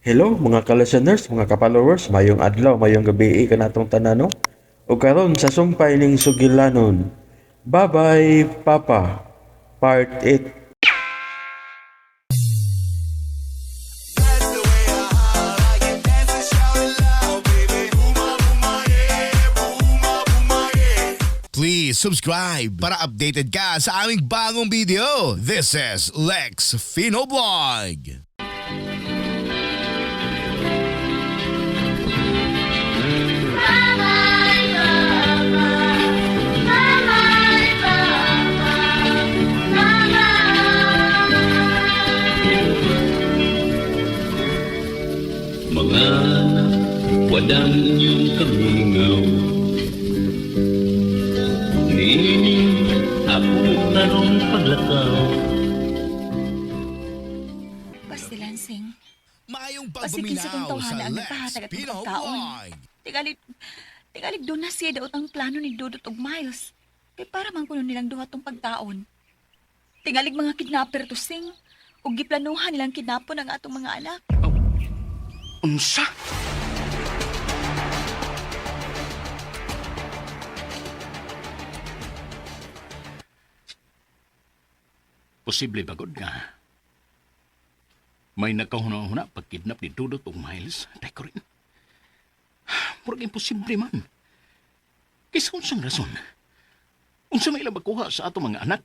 Hello mga ka-listeners, mga ka-followers, mayong adlaw, mayong gabi kanatong tanan, no? Ug karon sa sumpay ning sugilanon. Bye-bye Papa. Part 8. Please subscribe para updated ka sa aming bagong video. This is Lex Fino Vlog. Mga anak, wadang inyong kamingaw. Niining ako karong paglakaw. Pastilansing. Maayong Pasikin sa pagbuminaw tong sa tawhana ang Lex nagpahatag at Pino pagkaon. Vlog. Tingalig, tingalig doon na siya daot ang plano ni Dudut ug Miles. Kay para man kuno nilang duha tong pagkaon. Tingalig mga kidnapper to sing. Ug giplanuhan nilang kidnapon ang atong mga anak. Unsa? Posible ba gud nga? May nakahuna-huna pagkidnap ni Dudut og Miles. Tay ko rin. Murag imposible man. Kaysa unsang rason? Unsa may ilang makuha sa ato mga anak?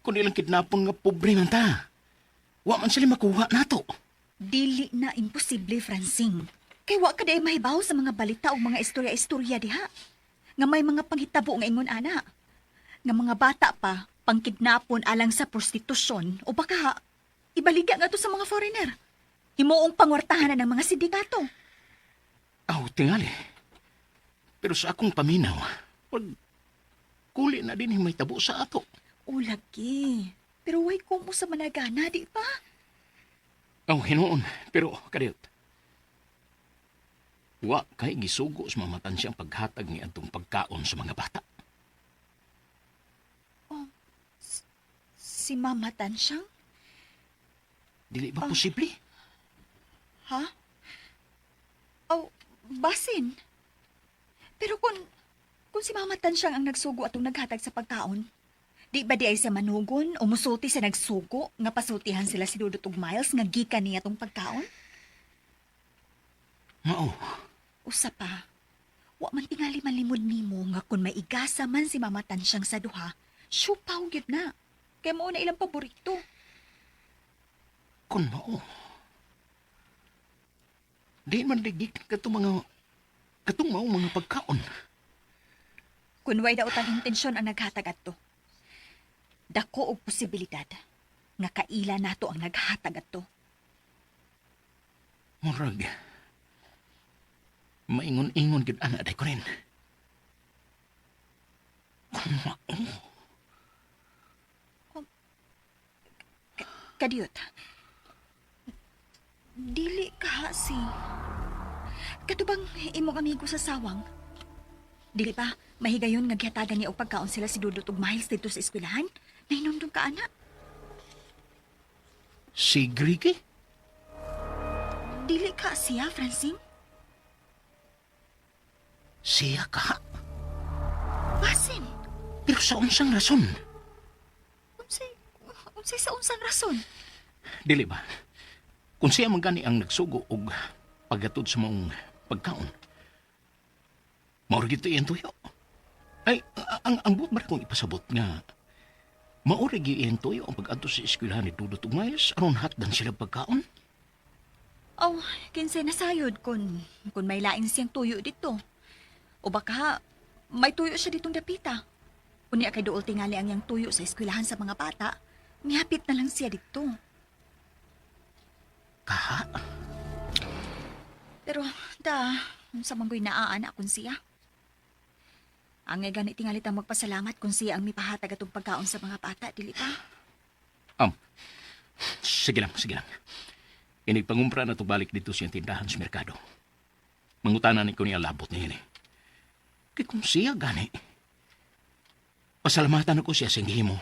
Kung ilang kidnapon nga pobre man ta. Wa man sila makuha nato. Dili na imposible, Francine. Kay wa ka day mahibaw sa mga balita o mga istorya-istorya diha. Nga may mga panghitabo nga ingon ana. Nga mga bata pa, pangkidnapon alang sa prostitusyon o baka ibaligya nga to sa mga foreigner. Himuong pangwartahan na ng mga sindikato. Aw, tingali. Pero sa akong paminaw, wag kuli na din may tabo sa ato. O lagi. Pero way kumo sa managana, di ba? Aw, hinuon. Pero, kadiyot. Wa kay gisugo sa mamatan siyang paghatag ni atong pagkaon sa mga bata. Si Mama Tansyang? Dili ba posible? Ha? Oh, basin. Pero kung si Mama Tansyang ang nagsugo atong naghatag sa pagkaon, di ba di ay sa manugon o musulti sa nagsugo nga pasultihan sila si Dudut ug Miles nga gikan niya tong pagkaon? Mao. Usa pa, wa man tingali malimod nimo nga kung maigasa man si Mama Tansyang sa duha, syupaw gyud na. Kay mao na ilang paborito. Kun mao. Di man di gikan katong mga katong mao mga pagkaon. Kun way daot ang intensyon ang naghatag adto. Dako og posibilidad nga kaila nato ang naghatag adto. Murag. Maingon-ingon gid ana day ko rin. Kun mao. Kadiyot. Dili ka si Katubang imong amigo sa sawang. Dili ba mahigayon nga gihatagan niya og pagkaon sila si Dudut ug Miles didto sa eskwelahan? Nahinumdum ka ana. Si Grigi? Dili ka siya, Francine? Siya ka. Basin. Pero sa unsang rason? Unsay unsay sa unsang rason? Dili ba? Kung siya man gani ang nagsugo og paggatod sa maong pagkaon, mao ra gyud iyang tuyo. Ay, ang buot ba kong ipasabot nga mao ra gyud iyang tuyo ang pag-adto sa eskwelahan ni Dudut ug Miles aron hatdan sila pagkaon? Oh, kinsay nasayod kun may lain siyang tuyo dito. O baka may tuyo siya ditong dapita. Unya kay duol tingali ang iyang tuyo sa eskwelahan sa mga bata, mihapit na lang siya dito. Kaha? Pero da, sa manggoy naa na kun siya. Angay gani tingali tang magpasalamat kung siya ang mipahatag atong pagkaon sa mga bata, dili ba? Sige lang, sige lang. Inigpangumpra na to balik dito sa tindahan sa merkado. Mangutana ni ko niya labot niya ni. Kay kung siya gani, pasalamatan ako siya sa himo.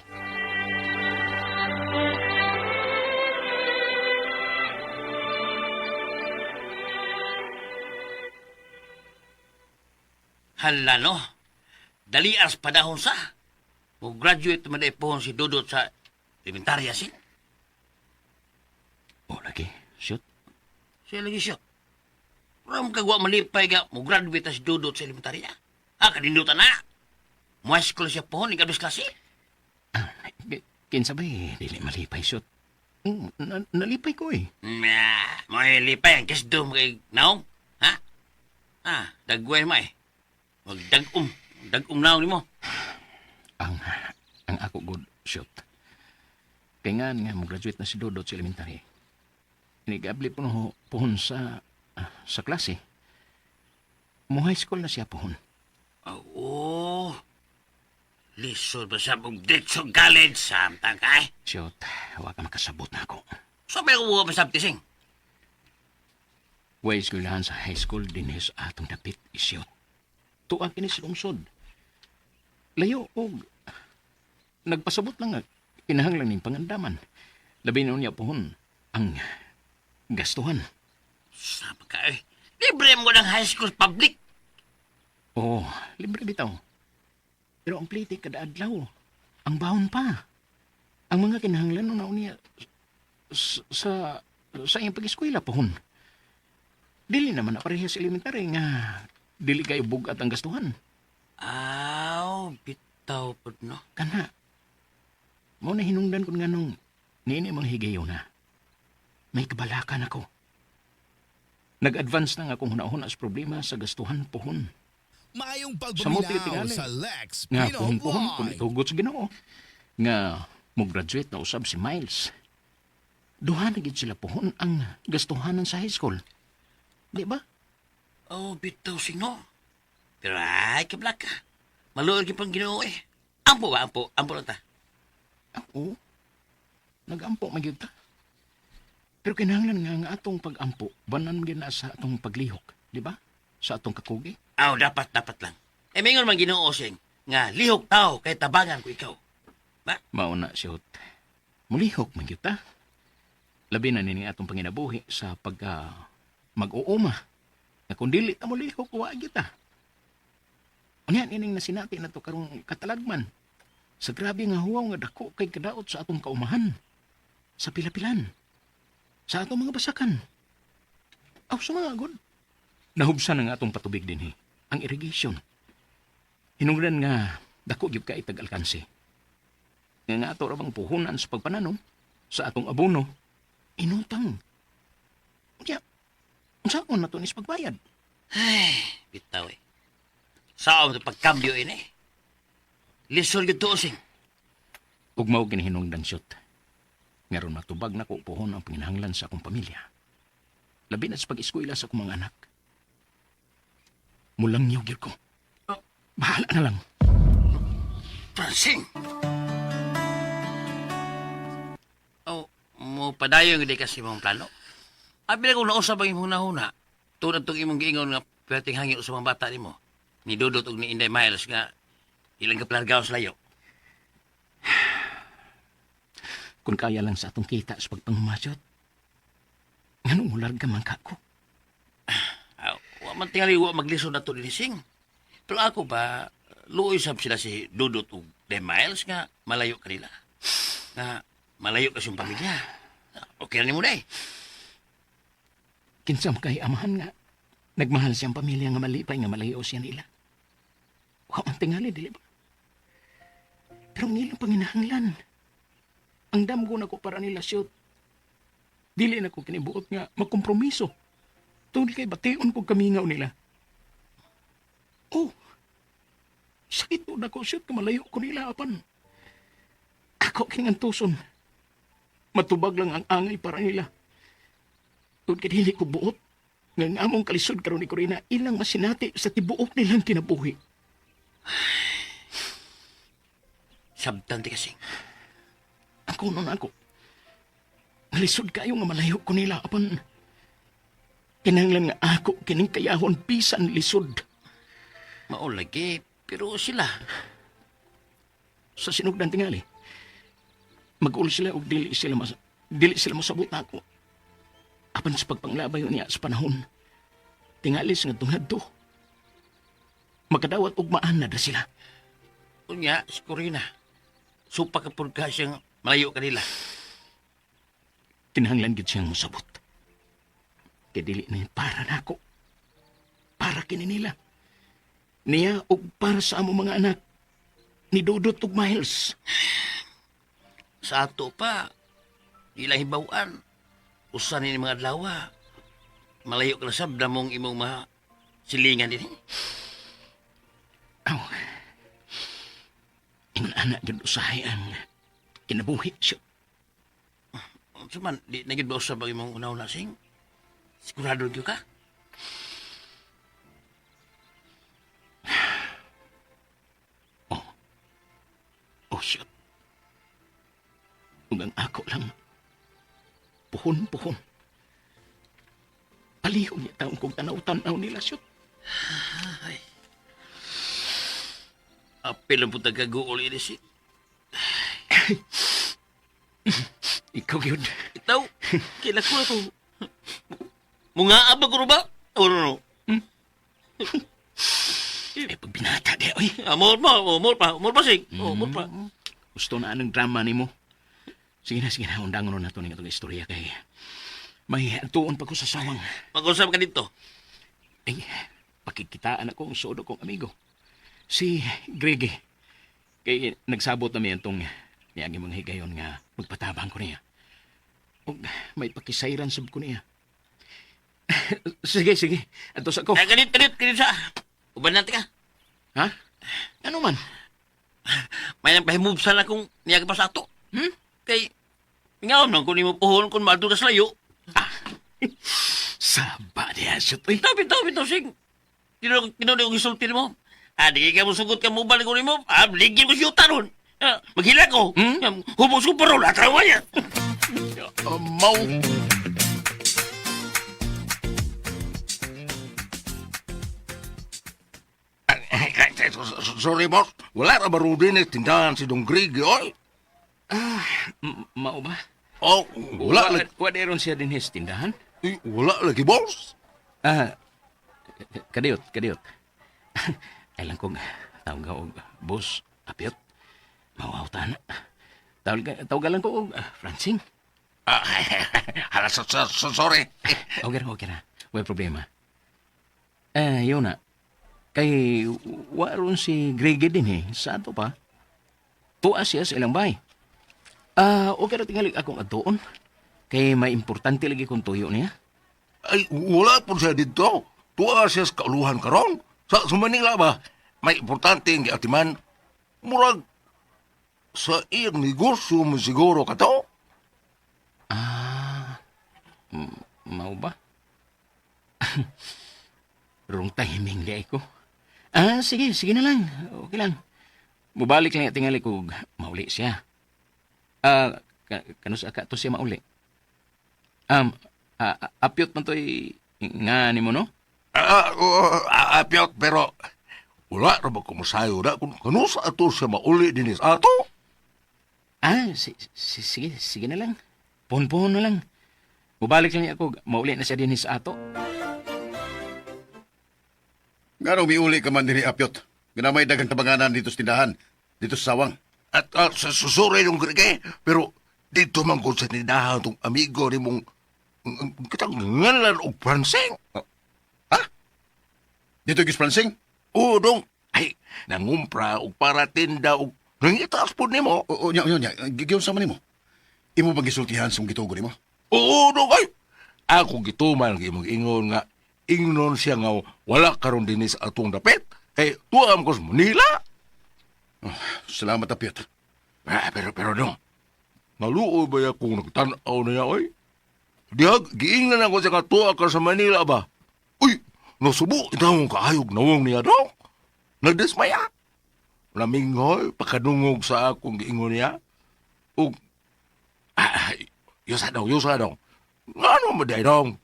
Hala no. Dali as padahon sa. Mo graduate man pohon si Dudot sa elementarya si. Oh, lagi. Shoot. Siya lagi siya. Ram kagwa malipay ga mo graduate na si Dudot sa elementarya. Ah, kanindutan na. Mo high school siya pohon ikabis klase. Ah, kinsa ba eh, dili malipay, shoot. Nalipay ko eh. Nah, mo lipay ang kisdom kay naong. Ha? Ah, dagway ma eh. Magdag-um. Dag-um naong nimo. Ang ako good shoot. Kay nga nga mo graduate na si Dodot sa elementary. Inigabli po no, pohon sa sa klase. Mo high school na siya pohon. Oo. Lisod ba siya mong ditso college? Samtang ka eh. Shoot, wa ka makasabot na ako. So may kuha masabtising. Way eskwelahan sa high school dinhi sa atong dapit isyot. Tuwa kini sa lungsod. Layo og nagpasabot lang nga kinahanglan ning pangandaman. Labi na niya pohon ang gastuhan. Sama ka eh. Libre mo ng high school public. Oo, libre bitaw. Pero ang plite kada adlaw, ang baon pa. Ang mga kinahanglan na niya sa sa iyang pag-eskwela pohon. Dili naman na parehas elementary nga dili kayo bugat ang gastuhan. Aw, bitaw po no. Kana. Mao na hinungdan kun nganong niini mang higayon na. May kabalakan ako. Nag-advance na nga akong hunahuna sa problema sa gastuhan pohon. Maayong Sa mo pagpaminaw titingali. sa Lex Nga Pino puhon-puhon kung Vlog. itugot sa Ginoo. Nga mo-graduate na usab si Miles. Duha na gid sila puhon ang gastuhanan sa high school. Di ba? Oh, bitaw sino. Pero ay, kablak ka. Maluod pang Ginoo eh. Ampo ba? Ampo. Ampo lang ta. Oo. Nagampo man gyud ta. Pero kinahanglan nga nga atong pagampo banan gyud na sa atong paglihok, di ba? Sa atong kakugi. Aw, dapat, dapat lang. Eh, mingon man Ginoo sing, nga lihok tao kay tabangan ko ikaw. Ba? Mao na siyot. Mulihok man gyud ta. Labi na nini atong panginabuhi sa pagka mag-uuma. Nga kung dili ta mulihok, wa gyud ta. Unya nining nasinati na to karong katalagman. Sa grabe nga huwaw nga dako kay kadaot sa atong kaumahan. Sa pilapilan. Sa atong mga basakan. Aw sa mga god. Nahubsan ang atong patubig dinhi. Ang irrigation. Hinungdan nga dako gyud kay tag-alkansi nga nga ato ra bang puhunan sa pagpananom sa atong abono inutang. Unya, unsaon na to ni sa pagbayad? Ay, bitaw eh. Sao mo pagkambyo ini? Lisod gyud to sing. Ug mao ginihinungdan siyot. Nga ron matubag na ko puhon ang panginahanglan sa akong pamilya. Labi na sa pag-eskwela sa akong mga anak. Mulang gyud ko. Bahala na lang. Pransing! Oh, mo padayon gid kasi mong plano. Abi na kung nausab ang imong nahuna. Tulad tong imong giingon nga perting hangyo sa mga bata nimo. Ni Dudot og ni Inday Miles nga ilang kaplargaw sa layo. Kung kaya lang sa atong kita sa pagpangumasyot. Nganong mularga man ka ko? Ah, wa man tingali wa maglisod na to dinhi, Sing. Pero ako ba luoy sab sila si Dudot ug Inday Miles nga malayo kanila. Nga malayo kasi yung pamilya. Okay ra nimo day. Kinsa man kay amahan nga nagmahal siyang pamilya nga malipay nga malayo siya nila. Wa man tingali dili ba? Pero ang ilang panginahanglan. Ang damgo nako para nila siyot. Dili na ko kinibuot nga magkompromiso. Tungod kay bation ko kamingaw nila. Oh, sakit na ko siyot nga malayo ko nila apan. Ako kining antuson. Matubag lang ang angay para nila. Tungod kay dili ko buot nga ang among kalisod karon ni Corina ilang masinati sa tibuok nilang kinabuhi. Sabtan ti kasing. Ako nun ako. Nalisod kayo nga malayo ko nila apan kinahanglan nga ako kining kayahon bisan lisod Mao lagi pero sila sa sinugdan tingali. Mag-ulo sila og dili sila mosabot nako. Apan sa pagpanglabay niya sa panahon, tingali sa ngadto. Makadawat og maanad ra sila. Unya, si Corina. Supa ka pud ka siyang malayo kanila. Kinahanglan gid siyang mosabot. Kay dili na yun para nako. Para kini nila. Niya og para sa amo mga anak. Ni Dudot og Miles. Sa ato pa, di lang hibawan. Usa ni mga adlaw. Malayo ka na sab damong imong mga silingan din. Aw. Ingon anak gyud usahay ang kinabuhi siya. Unsa man, di na gyud ba usab ang imong una-una sing? Sigurado gyud ka? Oh, shit. Ug ang ako lang. Puhon, puhon. Palihog niya taong kong tanaw-tanaw nila, shoot. Apil ang putag kaguol ini si. Ikaw yun. Itaw, kila ko ako. Munga ba ko ba? Oh, no, no. Eh, pag binata di, oy. Amor pa, amor pa, amor pa sing. Oh, amor pa. Gusto na anong drama nimo. Sige na, sige na. Undangon na to ning atong istorya kay may tuon pa ko sa sawang. Mag-usap ka dito. Ay, pakikitaan ako ang suodo kong amigo. Si Greg. Kay nagsabot na mi antong niagi mga higayon nga magpatabang ko niya. Og may pakisayran sab ko niya. Sige, sige. Ato sa ko. Ay, ganit, ganit, ganit sa. Uban natin ka. Ha? Ano man? May nang pahimubsan akong niya pa sa ato. Kay, ingaw man kung nimo puhon kung maadto ka sa layo. Saba diya siya, uy. Bitaw, bitaw, bitaw, sing. Tino, tino yung isulti mo. Ah, di ka mo sugot ka mo balik ko nimo. Ah, ligin ko siya taron. Ah, maghila ko. Hmm? Hubos ko parol, atrawa niya. Mau. Sorry, boss. Wala ra ba din tindahan si Dong Greg, oy? Mao ba? Oh, wala lagi. Wa ron siya din his tindahan? Eh, wala lagi, boss. Ah, kadiyot, kadiyot. Ay lang kong tawag ka og boss, apiyot. Mawaw ta na. Tawag, tawag lang ko og Francing. Ah, hala, sorry. Okay ra, okay ra. Way problema. Eh, yun na. Kay waron si Greg din eh. Sa ato pa. Tuwa siya sa ilang bay. Ah, okay ra tingali akong adtuon. Kay may importante lagi kung tuyo niya. Ay, wala po siya dito. Tuwa siya sa kauluhan karon. Sa Manila ba? May importante ang giatiman. Murag, sa iyang negosyo mo siguro ka to. Ah, mao ba? Wrong timing di ko. Ah, sige, sige na lang. Okay lang. Mubalik lang tingali kog mauli siya. Ah, kanus aka to siya mauli. Apyot man to'y nga nimo no? Ah, ah, apyot, pero wala ra ba kumusayo na kung kanus ato siya mauli dinis ato? Ah, sige, sige na lang. Pohon-pohon na lang. Mubalik lang ako, mauli na siya din sa ato. Nga miuli ka man dinhi Apyot. Ganamay daghang tabanganan dito sa tindahan, dito sa sawang. At sa susuri yung Greg, pero dito man ko sa tindahan tong amigo ni mong kitang ngalan og Francing. Ha? Dito gis Pransing? Oo, dong. Ay, nangumpra og para tinda og nangitaas po nimo. Oo, nya nya nya. Gigiyon sa man nimo. Imo bang gisultihan sa imong gitugo nimo? Oo, dong. Ay, ako gituman kay imong ingon nga ingnon siya nga wala karon dinhi sa atong dapit. Kay tuam ko sa Manila. Salamat Apyot. Ah, pero dong. Naluoy ba akong nagtan-aw na niya, oy? Diha, giingnan ako sa katuwa ka sa Manila ba? Uy, nasubo, itawong kaayog nawong niya dong. Nagdismaya. Laminghoy, pakadungog sa akong giingon niya. Ug, ah, yusa daw, yusa daw. Ngano mo day dong?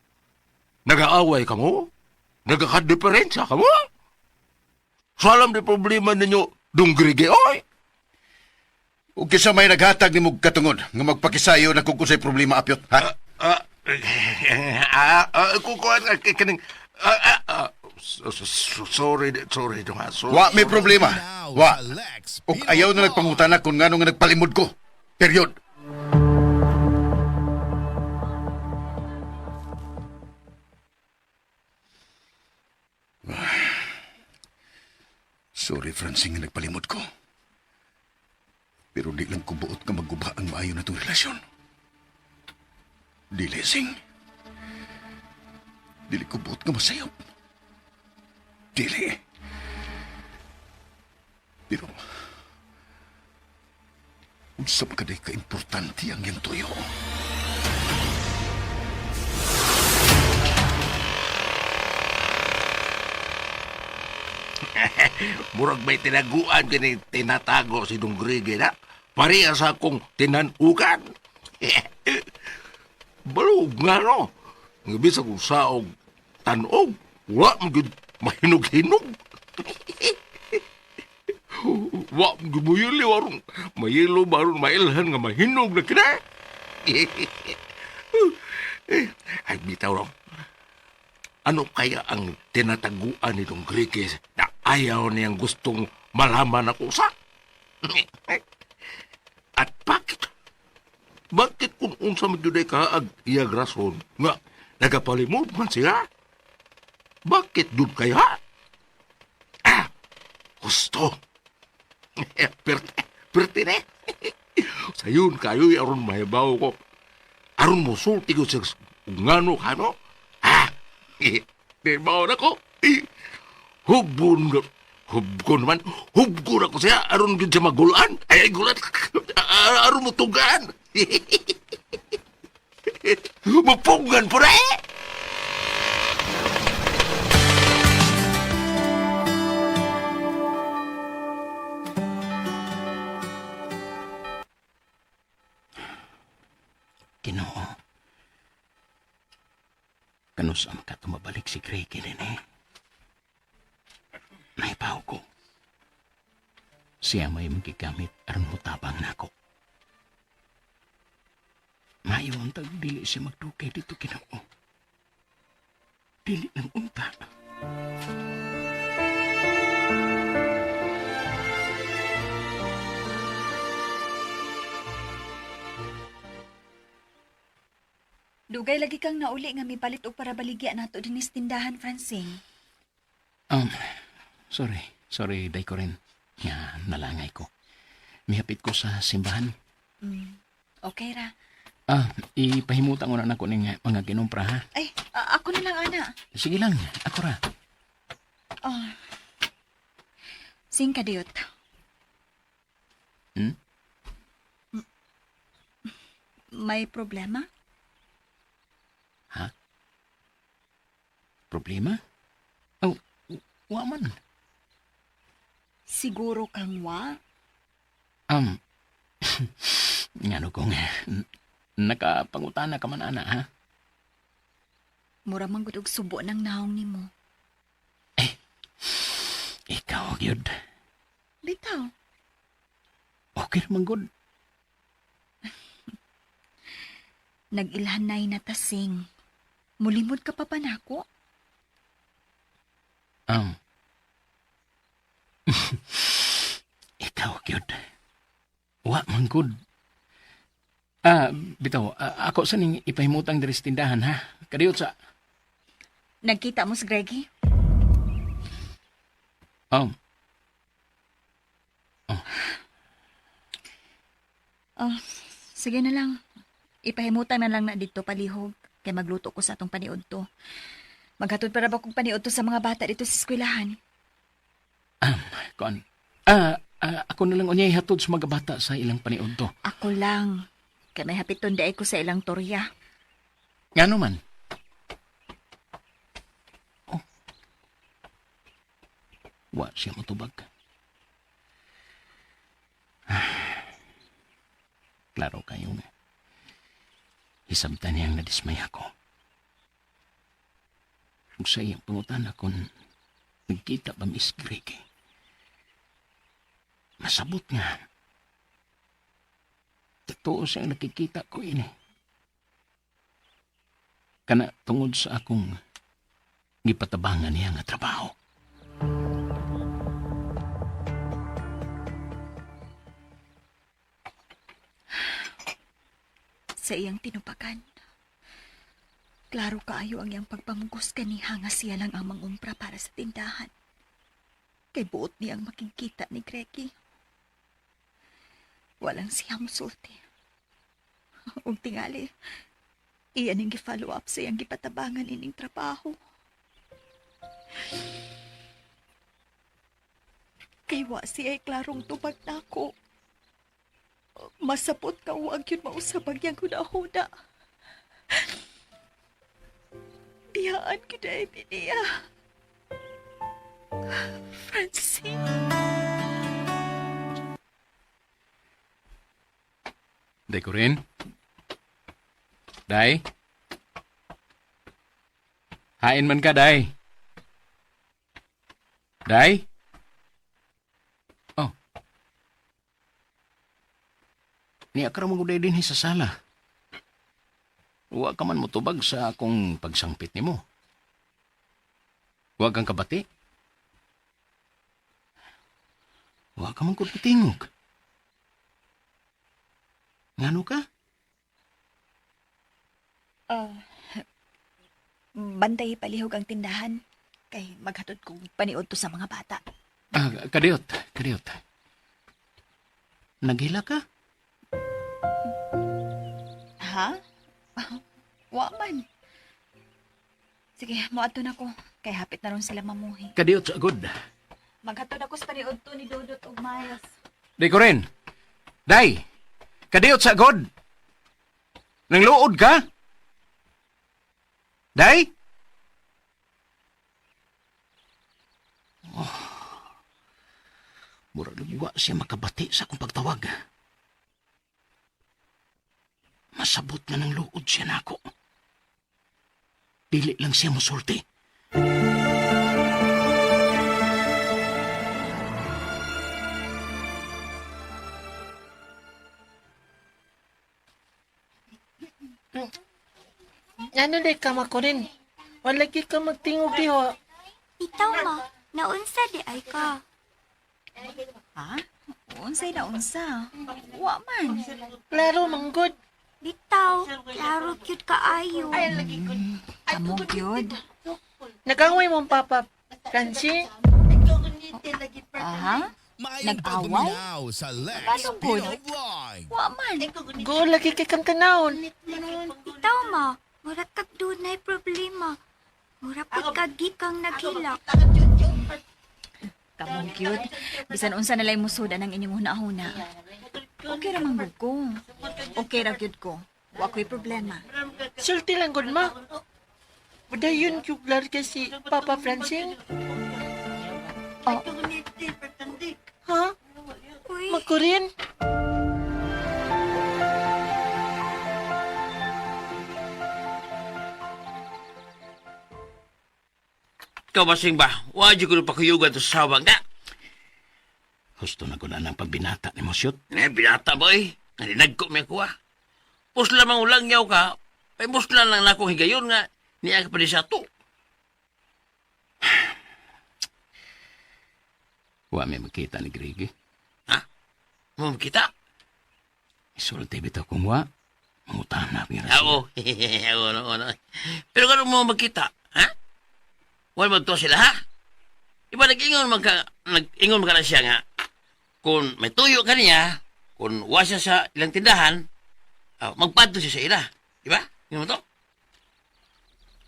Nagaaway ka mo? Nagakadiferensya ka mo? Salam di problema ninyo, dong Grige, oy! Ug kinsa may naghatag nimo katungod nga magpakisayo na kung unsay problema Apyot, ha? Ah, ah, ah, kukuha, kaning, ah, ah, ah, Sorry, sorry, dong ha. Sorry. Wa may problema. Now Wa. sa Lex Ug Pino ayaw na Vlog. nagpangutana kung ngano nga nagpalimod ko. Period. Sorry, Francine, nga nagpalimod ko. Pero di lang ko buot nga magguba ang maayo na itong relasyon. Dili, Sing. Dili ko buot nga masayop. Dili. Pero, unsa man kaday ka-importante ang iyang tuyo. Murag may tinaguan kini tinatago si Dong Grige na. Pareha sa akong tinanukan. Balog nga no. Nga bisag kung saog tanog, wa man gyud mahinog-hinog. Wa man gyud muyili aron mayilo ba aron mailhan nga mahinog na kina. Ay bitaw ro. Ano kaya ang tinataguan ni Dong Grige na ayaw niyang gustong malaman ako sa? At bakit? Bakit kung unsa man gyud ay kaag iyag rason nga nagapalimod man siya? Bakit dud kaya? Ah, gusto. Perte, perte na. Sayon kayo aron mahibaw ko. Aron mosulti ko sa ngano kano. Ah, Hibaw na ko. Hubon hubgon man. Hubgon ako siya. Aron gyud siya magulan. Ay, ay, gulat. Aron mutugan. Mapugan po na eh. Ginoo. Kanus ang katumabalik si Greg eh. Naipaw ko. Siya may magigamit aron mutabang nako. Maayo ang tag dili siya magdukay dito, Ginoo. Dili ng unta. Dugay lagi kang nauli nga mipalit og para baligya nato dinis tindahan, Francine. Sorry, sorry, day ko rin. Nga, nalangay ko. Mihapit ko sa simbahan. Okay ra. Ah, ipahimutan ko na nako ning mga ginumpra, ha? Ay, ako na lang ana. Sige lang, ako ra. Oh. Sing kadiyot. Hmm? May problema? Ha? Problema? Oh, wa man. Siguro kang wa? Ngano kong nakapangutana ka man ana, ha? Mura man gud og subo ng naong nimo. Ikaw gyud. Bitaw. Okay man gud. Nag-ilhanay na tasing. Mulimod ka pa pa nako? Ikaw gyud. Wa man gud. Ah, bitaw, ako sa ning ipahimutang diri sa tindahan, ha? Kadiyot sa Nagkita mo si Greggy? Oh, sige na lang. Ipahimutan na lang na dito palihog. Kay magluto ko sa atong paniod to. Maghatod para ba kong paniod to sa mga bata dito sa eskwelahan? Kuan. Ako na lang unya ihatod sa mga bata sa ilang paniod to. Ako lang. Kay may hapiton daay ko sa ilang torya. Ngano man? Oh. Wa siya motubag. Klaro kayo nga. Hisabtan niyang nadismaya ko. Ug sa iyang pangutana kung nagkita ba Miss Greg. Masabot nga. Totoo siyang nakikita ko ini. Kana tungod sa akong Gipatabangan niya nga trabaho. Sa iyang tinupakan. Klaro kaayo ang iyang pagpamugos kaniha nga siya lang ang mangumpra para sa tindahan. Kay buot niyang makikita ni Greggy. Walang siya musulti. Ug tingali, iyan ang gi-follow up sa iyang gipatabangan ining trabaho. Kay wa siya klarong tubag nako. Masapot ka wag yun mausab ang iyang huna-huna. Biyaan kita ay niya. Francine. Day ko rin. Day. Hain man ka, Day. Day? Oh. Niya ka ramang day din sa sala. Wa ka man motubag sa akong pagsangpit nimo. Wa kang kabati. Wa ka man kung patingog. Ngano ka? Bantay palihog ang tindahan. Kay maghatod kong paniod to sa mga bata. Ah, kadiyot, kadiyot. Naghila ka? Ha? Wa man. Sige, moadto na ko. Kay hapit na ron sila mamuhi. Kadiyot sa good. Maghatod ako sa paniod to ni Dodot ug Miles. Di ko rin. Day, kadiyot sa god. Nangluod ka? Day? Oh. Mura lugwa siya makabati sa akong pagtawag. Masabot na ng luod siya nako. Dili lang siya musulti. Ano day ka makurin? Wala gyud ka magtingog diho. Itaw ma, naunsa di ay ka. Ha? Unsay na unsa? Wa man. Klaro manggod. Bitaw, klaro cute kaayo. Amo gyud. Nagaway mong papa, Francie. Aha? Maayong Nag-away? pagpaminaw sa Lex Anong Pino good? Vlog. Wa man. Go lagi kay kang tanawon. Itaw ma, mura kag dunay problema. Mura pud kag gikang naghilak. Kamong cute. Bisan unsa na lay musuda ng inyong huna-huna. Okay ra man gud ko. Okay ra gyud ko. Wa ko'y problema. Sulti lang gud ma. Padayon gyud klaro kay si Papa Francine. Oh. Ha? Uy, Makurin? Ikaw ba, Sing ba? Wa ko na pakuyugan to sa sawang na. Gusto na ko na ng pagbinata ni Mosyot. Eh, binata ba eh? Nalinag ko may kuha. Pusla mang ulang yaw ka, ay pusla lang na akong higayon nga, niya ka pa di sa to. Wa may makita ni Grigi. Ha? Mo kita? Isulti bitaw kung wa. Mangutahan na pira siya. Oo. Oo, no, no. Pero kung mo magkita, ha? Wala magtuwa sila, ha? Iba nag-ingon magka, nag-ingon magka na siya nga, kung may tuyo ka niya, kung wa siya sa ilang tindahan, magpadto siya sa ila. Di ba? Ingon mo to?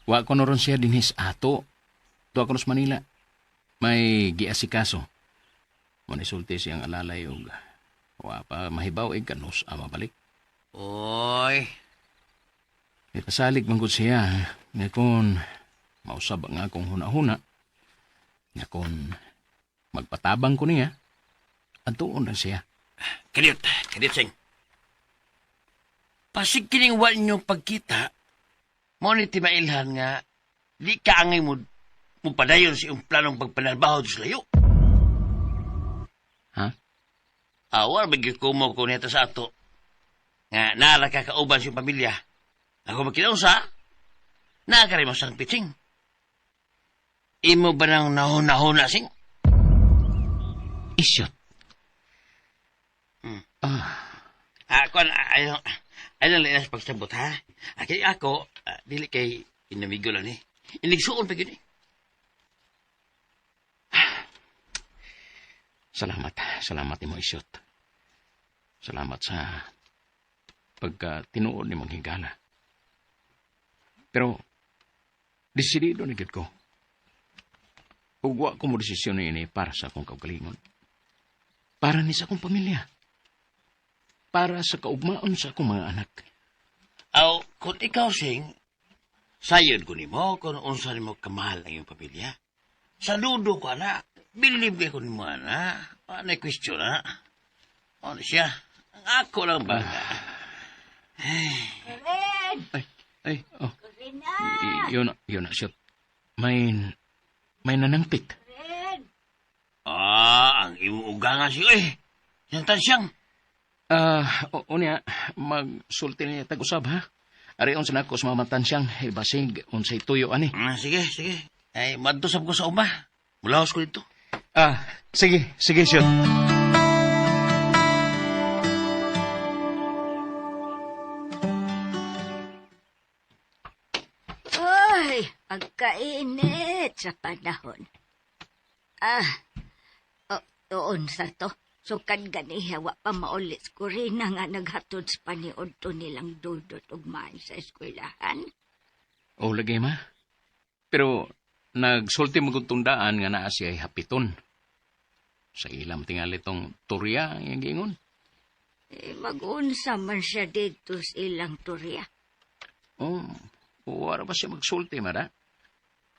Wa ko na ron siya dinhis ato. Tuwa ko sa Manila. May giasikaso. Manisulti siyang alalay og wa pa mahibaw ig kanus ama balik. Oy, May pasalig man gud siya nga kon mausab ang akong huna-huna nga kon magpatabang ko niya adtuon lang siya. Kadiyot, kadiyot, Sing. Pasig kining wal ninyong pagkita, mo ni timailhan nga, di ka angay mo, mo padayon sa iyong planong pagpanalbaho sa layo. Ha? Awar, magyukumo ko nito sa ato. Nga, nara ka kauban sa iyong pamilya. Ako magkinaunsa, naa ka rin mo sang pitsing. Imo ba nang nahuna-huna, Sing? Isyot. Ah, kuan, ayaw, ayaw lang sa pagsabot, ha? Kay ako, dili kay inamigo lang ni. Inigsuon pa gyud ni. Salamat. Salamat nimo, Isyot. Salamat sa pagka tinuod ni mong higala. Pero, desidido na gyud ko. Ug wa ko mo desisyon ini para sa akong kaugalingon. Para ni sa akong pamilya. Para sa kaugmaon sa akong mga anak. Aw, kung ikaw, Sing, sayod ko nimo kung unsa nimo kamahal ang iyong pamilya. Saludo ko, anak. Bilib kay ko nimo, anak. Ano question, ha? Ano siya? Ang ako lang ba? Ay, ay, oh. Yun, yun na, Isyot. May nanangpit. Ah, ang imong ugangan siya, eh. Yang tansiyang. Ah, unya, magsulti niya tag-usab, ha? Ari unsa na ako sa mga matansyang, basig, unsay tuyo ani. Ah, sige, sige. Ay, madto sab ko sa uma. Mulaos ko dito. Ah, sige, sige, Isyot. Ay, pagkainit sa panahon. Ah, o, sa to. Sukad ganiha, wa pa maulit ko rin na nga naghatod sa paniod to nilang dudot ugmaan sa eskwelahan. O, lagi, ma. Pero, nagsulti mo kong tundaan nga naa siya ay hapiton. Sa ilam tingali tong turya ang iyang giingon. Eh, mag-unsa man siya dito sa ilang turya. Oh, wala ba siya magsulti, mara?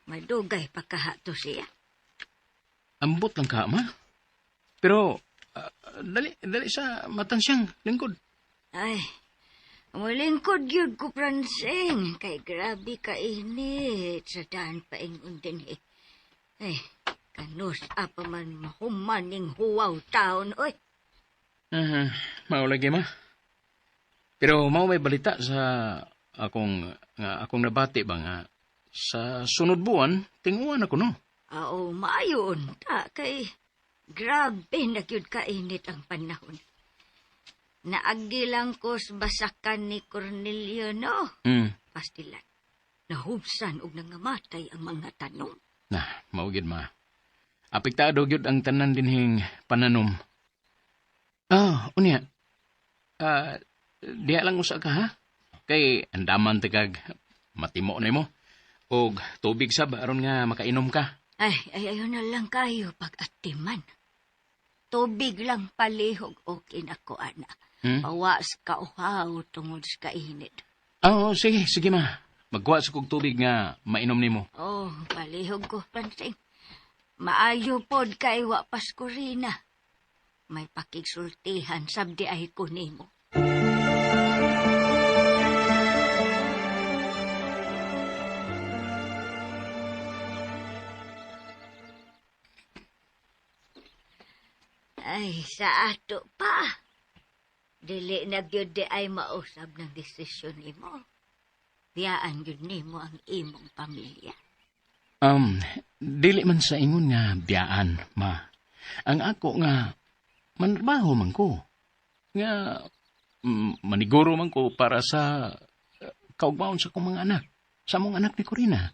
Madugay pa kahato siya. Ambot lang ka, ma. Pero, dali, dali sa matansyang lingkod. Ay, mulingkod yun ko, Pransing. Kay grabe kainit sa daan paingon din eh. Ay, kanus apa man mahumaning huwaw taon, oy. Mao lagi, ma. Pero mao may balita sa akong nga akong nabati ba nga sa sunod buwan tinguan ako no. Oo, maayon ta kay grabe na gyud kainit ang panahon. Naagi lang ko sa basakan ni Cornelio, no? Pastilan. Nahubsan og nangamatay ang mga tanom. Na, mao gyud ma. Apektado gyud ang tanan dinhing pananom. Ah, unya. Ah, diha lang usa ka ha. Kay andaman ta kag matimo nimo. Og tubig sab aron nga makainom ka. Ay, ay, ayaw na lang kayo pag-atiman. Tubig lang palihog okay na ko, ana. Pawas ka uhaw tungod sa kainit. Oh, sige, sige ma. Magkuha sa kog tubig nga mainom nimo. Oh, palihog ko, Francing. Maayo pod kay wa Paskurina. May pakigsultihan sabdi ay ko nimo. Ay, sa ato pa. Dili na gyud di ay mausab ng desisyon nimo. Biyaan gyud nimo ang imong pamilya. Dili man sa ingon nga biyaan, ma. Ang ako nga manrabaho man ko. Nga maniguro man ko para sa kaugmaon sa akong mga anak. Sa among anak ni Corina,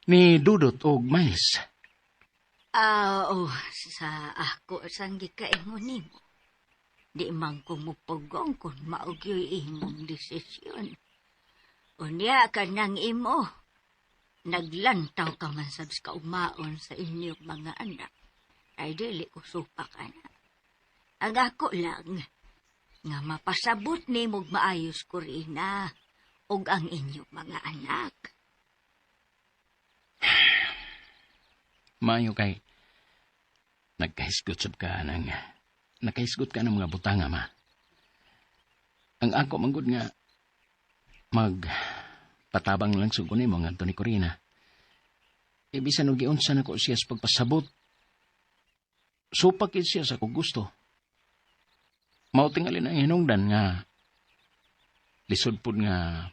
ni Dudot og Miles. Ah, oh, sa ako sang gikaingon nimo. Di man ko mupugong kung mao gyoy imong desisyon. Unya ka nang imo. Naglantaw ka man sab sa kaumaon sa inyong mga anak. Ay dili ko supak ana. Ang ako lang nga mapasabot nimog maayos Corina ug ang inyong mga anak. Maayo kay nagkahisgot sab ka ng nakahisgot ka ng mga butanga, ma. Ang ako manggod nga mag patabang lang sa nimo ngadto ni Corina. E bisan og giunsa nako siya sa pagpasabot, supak gid siya sa akong gusto. Mao tingali na ang hinungdan nga lisod pud nga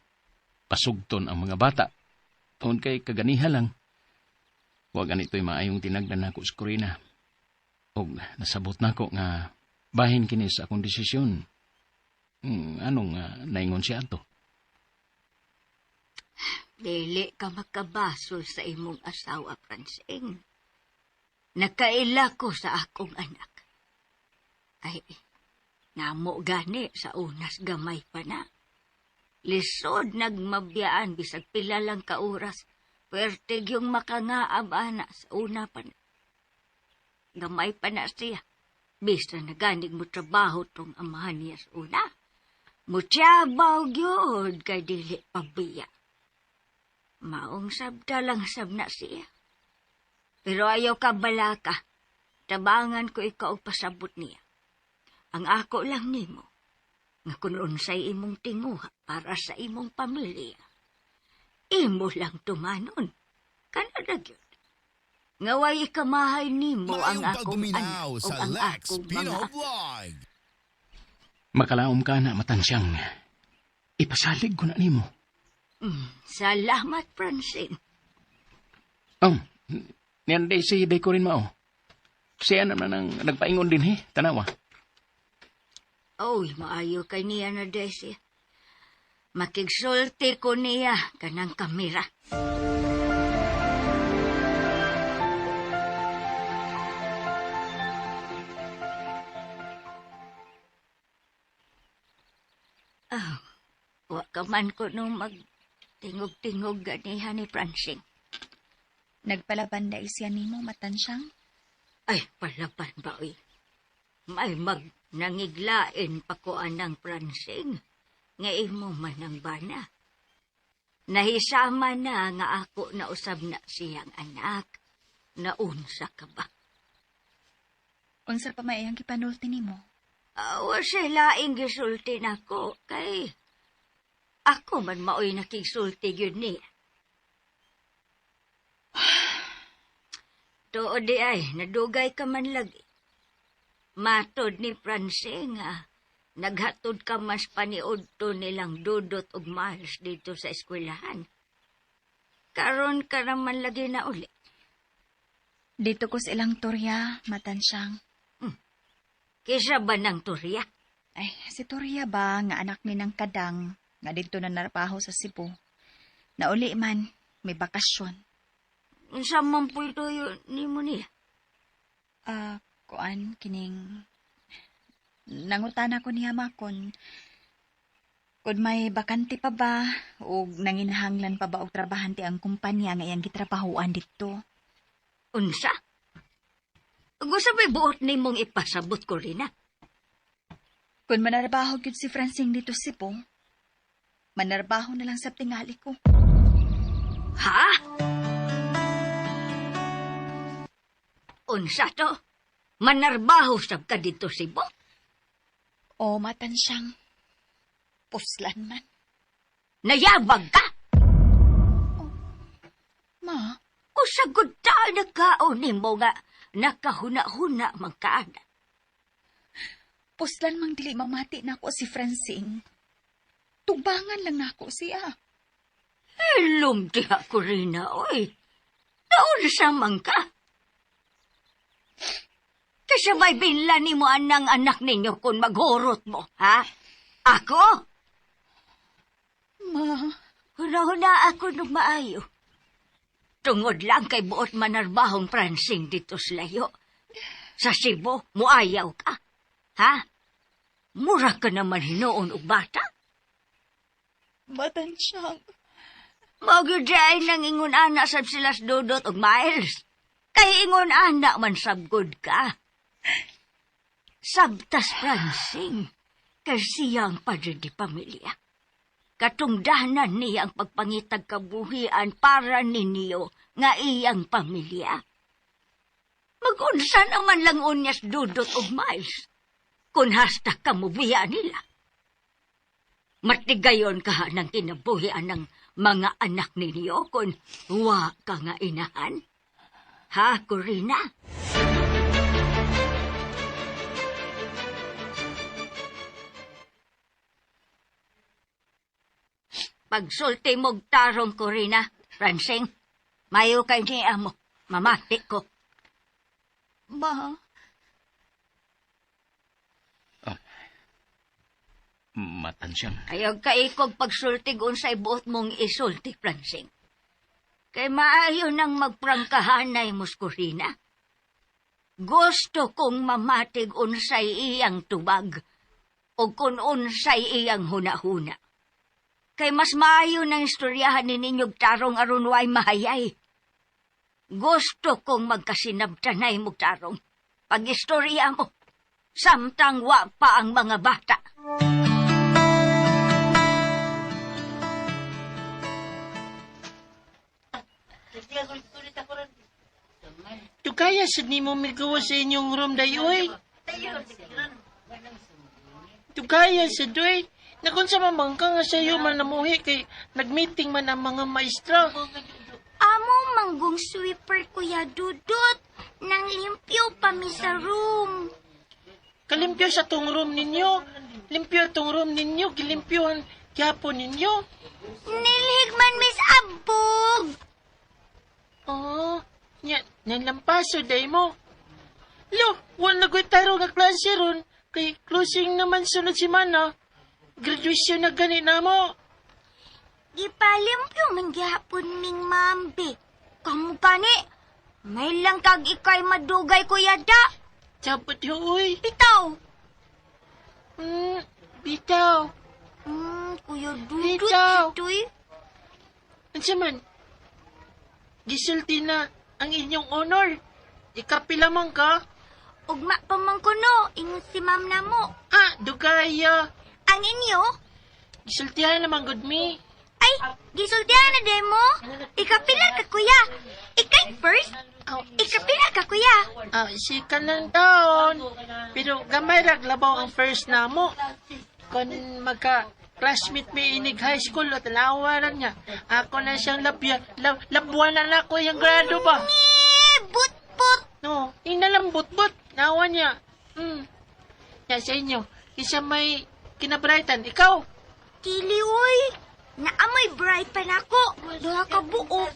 pasugton ang mga bata. Tungod kay kaganiha lang. Wa ganito'y maayong tinagdan nako sa Corina. Og nasabot nako nga bahin kini sa akong desisyon. Anong naingon siya ato? Dili ka makabasol sa imong asawa, Francing. Nakaila ko sa akong anak. Ay, namo gani sa unas gamay pa na. Lisod nagmabiyaan bisag pila lang ka oras. Puwerte yung makangaab ana sa una pa na. Gamay pa na siya. Bisa naganig mo trabaho tong amahan niya sa una. Mutyabaw gyud kay dili pabiya. Maong sabta lang sab na siya. Pero ayaw ka balaka. Tabangan ko ikaw og pasabot niya. Ang ako lang nimo, nga kun unsay imong tinguha para sa imong pamilya. Imo lang tumanon. Kanada gyud. Nga way ikamahay nimo ang Maayong akong anak pagduminaw ug sa ang Lex akong Pino mga Vlog. Makalaom ka na matansyang. Ipasalig ko na nimo. Salamat, Francine. Oh, niyan si day ko rin mao. Siya naman ang nagpaingon din he, tanawa. Oy, maayo kay niya na Desi. Makigsulti ko niya kanang kamera. Ah, wa ka man ko nung magtingog-tingog ganiha ni Francine. Nagpalaban da siya nimo matansyang? Ay, palaban ba, oy? May mag nangiglain pa ko anang Francine. Nga imo man ang bana. Nahisama na nga ako na usab na siyang anak. Naunsa ka ba? Unsa pa may iyang gipanulti nimo? Awa siya laing gisulti nako kay ako man maoy nakigsulti gyud niya. Tuod di ay, nadugay ka man lagi. Matod ni Francine nga, naghatod ka mas paniudto nilang Dudot og Miles dito sa eskwelahan. Karon ka naman lagi na uli. Dito ko sa ilang turya, matansyang. Kisa ba ng turya? Ay, si Turya ba nga anak ni ng Kadang nga dito na narapaho sa Cebu. Nauli man, may bakasyon. Unsa man po'y tuyo nimo niya? Kuan kining nangutana ko niya ma kon may bakante pa ba o nanginahanglan pa ba og trabahante ang kumpanya nga iyang gitrabahoan didto. Unsa? Gusto may buot nimong ipasabot ko rin ah. Kung manarbaho gyud si Francine dito sa Cebu, manarbaho na lang sa tingali ko. Ha? Unsa to? Manarbaho sab ka dito, Cebu? O matansyang puslan man. Nayabag ka? Oh, ma? Usagod ta nagkaon nimo nga nakahuna-huna man ka ana. Puslan mang dili mamati nako si Francine. Tubangan lang nako siya. Hilom diha ko rin na, oy. Naunsa man ka? Kasi may binla ni mo anang anak ninyo kung maghurot mo, ha? Ako? Ma. Huna-huna ako nung maayo. Tungod lang kay buot manarbahong Francine dito sa layo. Sa Cebu, muayaw ka. Ha? Mura ka naman hinuon og bata. Matansyang. Mao gyud ay nang ingon ana sab sila sa Dudot og Miles. Kay ingon ana man sabgod ka. Sabtas Francine, kay siya ang padre di pamilya. Katungdanan niya ang pagpangitag kabuhian para ninyo nga iyang pamilya. Mag-unsa naman lang unyas Dudot og Miles, kung hasta ka mubiya nila. Matigayon ka ng kinabuhian ng mga anak ninyo kung wa ka nga inahan. Ha, Corina? Pagsulti mog tarong, Corina, Francine, mayo kay niya mo. Mamati ko. Ma, Matansyang. Ayaw kaikog pagsultig unsay buot mong isulti, Francing. Kay maayo nang magprangkahanay, Muskurina. Gusto kong mamatig unsay iyang tubag o kung unsay iyang hunahuna. Kay mas maayo nang istoryahan ni ninyog tarong aron way mahayay. Gusto kong magkasinabtanay mo tarong. Pag-istorya mo, samtang wa pa ang mga bata. Tugaya sad nimo migawa sa inyong room dayoy. Tugaya sad oy. Nakon sa mamangka nga sayo man namuhi kay nagmeeting man ang mga maestra. Amo manggong sweeper, Kuya Dudut. Nang limpyo pa mi sa room. Kalimpyo sa tong room ninyo. Limpyo tong room ninyo, gilimpyohan gyapon ninyo. Nilhig man Miss Abog. Oh, nya nalampaso day mo. Lo, wala ko'y taro nga klase ron. Kay closing naman sunod semana. Graduation na gani na mo. Gipalimpyo man gihapon ming mambi. Kamu gani, may lang kag ikay madugay, Kuya Da. Dapat yun, uy. Bitaw. Bitaw. Kuya Dudut, Bitaw. sitoy. Unsa man? Gisulti na ang inyong honor. Ikapila man ka. Ugma pa man kuno, ingon si ma'am na mo. Ah, dugaya. Ang inyo? Gisultihan naman gud mi. Ay, gisultihan na demo. Ikapila ka, kuya. Ikay first. Ikapila ka, kuya. Ah, si kanang taon. Pero gamay ra labaw ang first na mo. Kon magka classmate mi inig high school at lawaran niya. Ako na siyang labya, labuan na nako yung grado ba. Eh, but-but. No, ing nalang but-but. Nawa niya. Ya sa inyo, isa may kinabrightan. Ikaw. Dili, uy. Naamoy bright pa nako. Duha ka buo.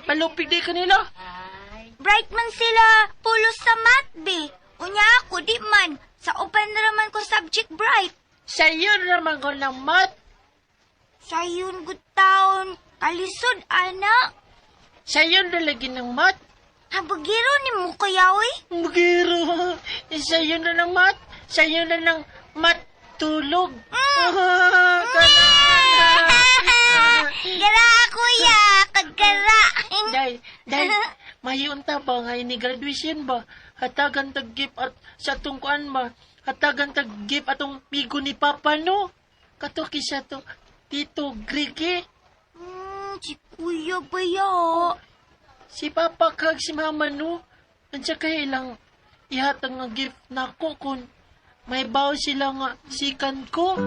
Palupig di kanila. Bright man sila pulos sa math, be. Unya ako, di man. Sa open raman ko subject bright. Sayon raman ko ng math. Sayon good taon. Kalisod, ana. Sayon na lagi ng math. Habagiro ni mo kaya, uy. Bagiro. Sayon na ng math. Sayon na ng math tulog. Gara, kuya. Kagara. Day, day, mayunta ba nga ini graduation ba? Hatagan tag gift at sa atong kuan ba? Hatagan tag gift atong migo ni Papa no? Kato kisa to, Tito Grigi. Si Kuya ba ya? Si Papa kag si Mama no? Unsa kay ilang ihatag nga gift nako kun may baw sila nga sikan ko.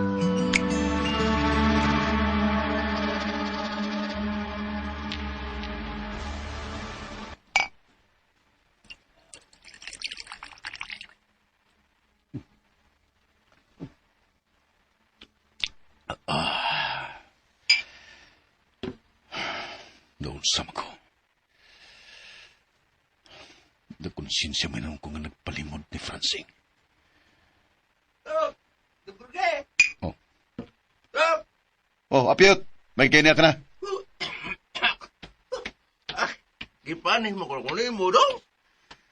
Doon sama ko. Nagkonsensya man ko nga nagpalimod ni Francine. Oh. Oh, Apyot! May kanya ka na. Gipanih mo ko kunin mo dong.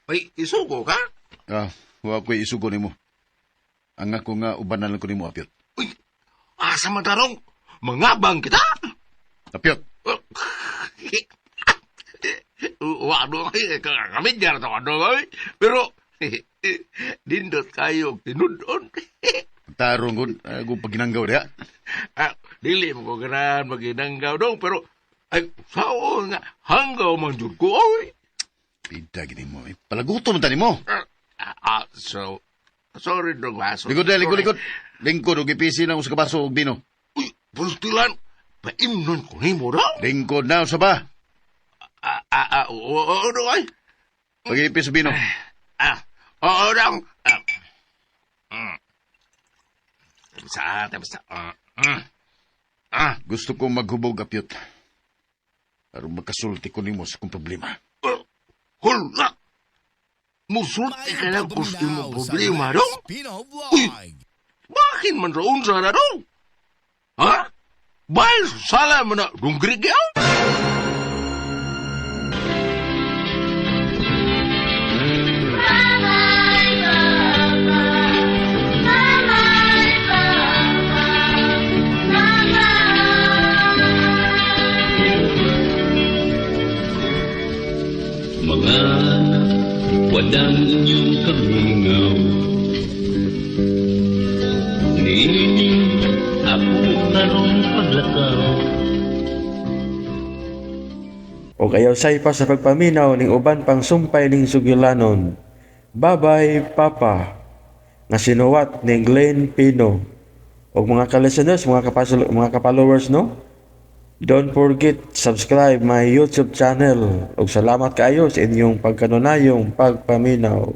May isugo ka? Ah, wa ko'y isugo nimo. Ang ako nga ubanan lang ko nimo, Apyot. Uy, asa man tarong? Mangabang kita? Apyot! Wa do kami diyan to do oy. Pero dindot kayo tinudon. Tarong ko, ako paginanggaw diha. Ah, dili mo ko ganahan maginanggaw dong pero ay sao nga hanggaw man jud ko oy. Pida gini mo. Eh. Palagutom tani mo. So sorry dong ha. So, Likod likod, likod. Lingkod og ipisi na usa ka baso og bino. Uy, pultilan. Paimnon ko nimo daw. Lingkod na usa ba? Oo, dong ay. Pag-ipis og bino. Oo dong. Sa, basta. Gusto kong maghubog, Apyot. Aron makasulti ko nimo sa kong problema. Hala! Musulti ka na kung imong problema, dong? Pino Uy! Vlog. Bakit man roon sa na, dong? Ha? Bahil sala man na dunggri gyaw? Mga anak, wadang inyong kamingaw. Niining ako karong paglakaw. Ug ayaw saypa sa pagpaminaw ning uban pang sumpay ning sugilanon. Babay Papa nga sinuwat ni Glenn Pino. Ug mga ka-listeners, mga ka-followers, no? Don't forget subscribe my YouTube channel. Ug salamat kaayo sa inyong pagkanunayong pagpaminaw.